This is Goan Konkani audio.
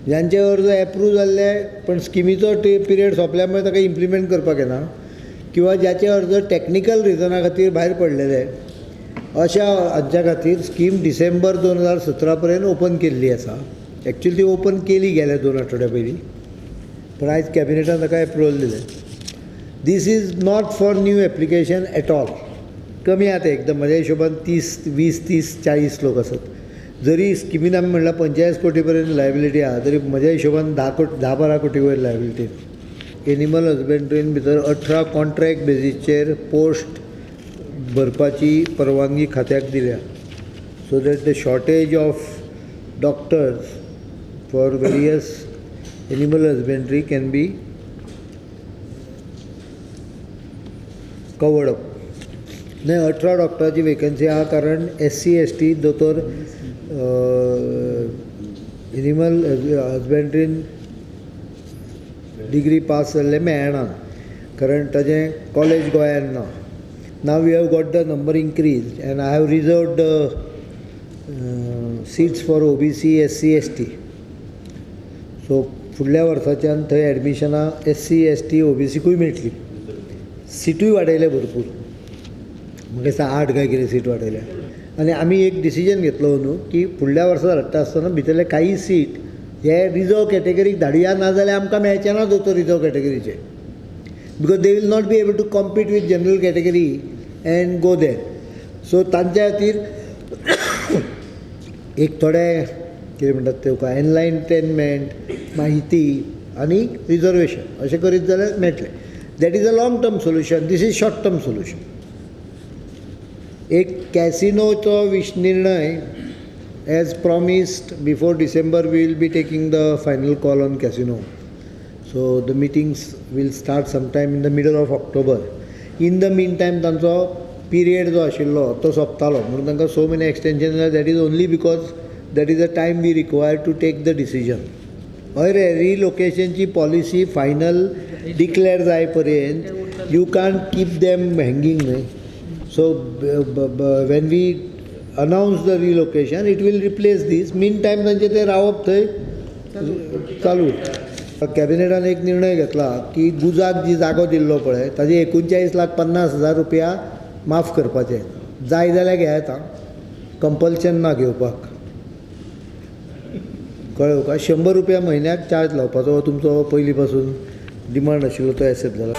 ज्यांचे अर्ज एप्रूव जाल्ले पण स्किमीचो पिरियड सोंपल्या मुळे ताका इम्प्लिमेंट करपाक येना किंवा ज्याचे अर्ज टॅक्निकल रिजना खातीर भायर पडलेले अशा हांच्या खातीर स्कीम डिसेंबर 2017 पर्यंत ओपन केल्ली आसा. एक्चुअली ती ओपन केली गेल्या 2 आठवड्या पयलीं, पण आयज कॅबिनेटान ताका एप्रुवल दिलें. This is not for new application at all. कमी आतां एकदम म्हज्या हिशोबान 30, 20, 30, 40 लोक आसात. जरी स्किमीन आमी म्हणल्यार 45 कोटी पर्यंत लायबिलिटी आहा तरी म्हज्या हिशोबान 10 कोटी 10-12 कोटी वयर लायबिलिटी. एनिमल हजबंड्रीन भितर 18 कॉन्ट्रॅक्ट बेजीसचेर पोस्ट भरपाची परवानगी खात्याक दिल्या, so that the shortage of doctors for various animal husbandry can be covered up. न्हय, 18 डॉक्टराची वेकन्सी आहा कारण SC ST दोतोर एनिमल हजबंड्रीन डिग्री पास जाल्ले मेळना कारण ताजें कॉलेज गोंयांत ना. Now we have got the number increase and I have reserved the seats for OBC SC ST. So फुडल्या वर्साच्यान थंय एडमिशनां SC ST OBCकूय मेळटली. सिटूय वाडयले भरपूर, म्हाका दिसता 8 काय कितें सीट वाडयल्या. आनी आमी एक डिसिजन घेतलो न्हू की फुडल्या वर्सा हाडटा आसतना भितरले काही सीट हे रिजर्व कॅटेगरीक धाडुया, ना जाल्यार आमकां मेळचे ना दोतोर reserve कॅटेगरीचे, because they will not be able to compete with general category and go there. So तांच्या खातीर एक थोडे कितें म्हणटात तेका एनलायटनमेंट, माहिती आनी रिजर्वेशन अशें करीत जाल्यार मेळटलें. That is a long term solution, this is short term solution. एक कॅसिनोचो निर्णय as promised before December we will be taking the final call on casino. So the meetings will start sometime in the middle of October. In the mean time तांचो पिरियड जो आशिल्लो तो सोंपतालो म्हणून तांकां 6 म्हयने एक्सटेंशन जालें. That is only because that is the time we require to take the decision. हय रे, रिलोकेशनची पॉलिसी फायनल डिक्लेअर जाय पर्यंत you can't keep them hanging न्हय. So when we announce the relocation it will replace this. Mean time तांचें तें रावप थंय चालू. कॅबिनेटान एक निर्णय घेतला की गुजाक जी जागो दिल्लो पळय ताजे 39,50,000 रुपया माफ करपाचे. जाय जाल्यार घेयात, कंपल्शन ना घेवपाक, कळ्ळें तुका. 100 रुपया म्हयन्याक चार्ज लावपाचो हो तुमचो पयलीं पासून डिमांड आशिल्लो तो एक्सेप्ट जाला.